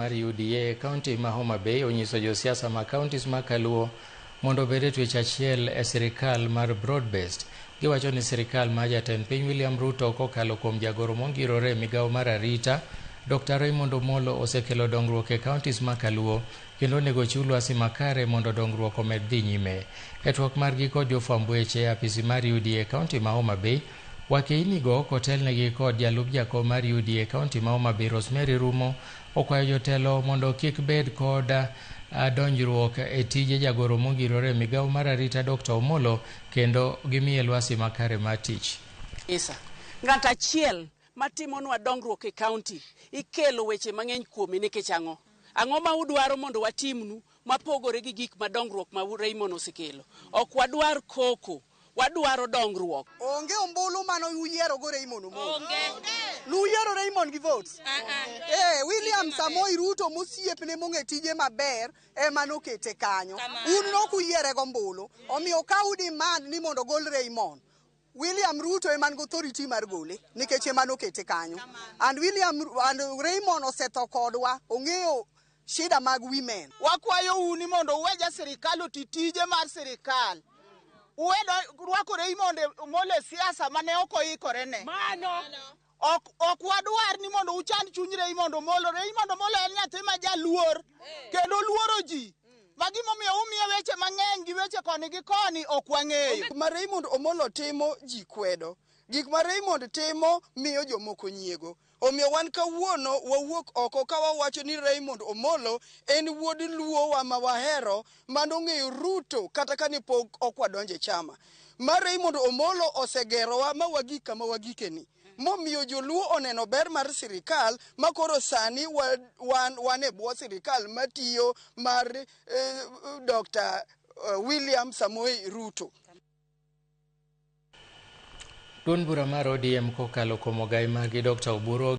Mar UDA e kaunti ma Homa Bay onyiso josiasa ma kauntis ma Kaluo mondo obed e twech achiel e sirikal mar broad based. Giwacho ni sirikal ma jatend piny William Ruto kokalo kuom jagoro mongirore e migawo mar arita Dr. Raymond Omolo osekelo dongruok e kauntis ma Kaluo kendo onego ochiw lwasi makare mondo dongruok omed dhi nyime. E twak margi kod jofwamb weche e apisi mar UDA e kaunti ma Homa Bay, Wakeini go kotelnegi kod jalup jakom mar UDA e kaunti ma Homa Bay Rosemary Rumo okwayo jotelo mondo kik bed kod donjruok e tije jagoro mongirore e migawo mar arita Dr. Omolo kendo gimiye lwasi makare mar tich. Isa. Ng'at achiel matimonwa dongruok e kaunti ikelo weche mang'eny kuome nikech ang'o? Ang'o ma udwaro mondo watimnu mapogore gi gik ma dongruok ma Raymond osekelo? Ok wadwar koko, wadwaro dongruok. Onge ombulu mane uyiero go Raymond Omolo. Nuyiero Raymond gi votes. Eh, William Samoei Ruto mosiepne mong'e tije maber ema nokete kanyo. Un nok uyiere gombulu. Omiyo ka u demand ni mondo ogol Raymond, William Ruto ema nigi authority mar gole nikech ema nokete kanyo. And William and Raymond osetho kodwa, ong'eyo shida mag women. Wakwayou ni mondo uwe ja sirikal oti tije mar sirikal. Uwe rwako Raymond Omolo e siasa mane ok oikore ne. Ok ok wadwar ni mondo uchand chuny Raymond Omolo. Raymond Omolo en nyathi ma jaluor kendo oluoro ji. Ma gimomiyo umiye weche mang'eny gi weche koni gi koni ok wang'eyo. Ma Raymond Omolo timo ji kwedo. Gik ma Raymond timo miyo jomoko nyiego. Omiyo wan kawuono wawuok oko ka wawacho ni Raymond Omolo en wuod Luowa ma wahero manong'eyo Ruto kata kane pok ok wadonjo e chama. Ma Raymond Omolo osegerowa ma wagik kama wagikeni. Momiyo joluo oneno ber mar sirikal ma koro sani wan, wan e bwo sirikal matiyo mar Dr. William Samoei Ruto. Duond bura mar ODM kokalo kuom ogai margi Dr. Oburu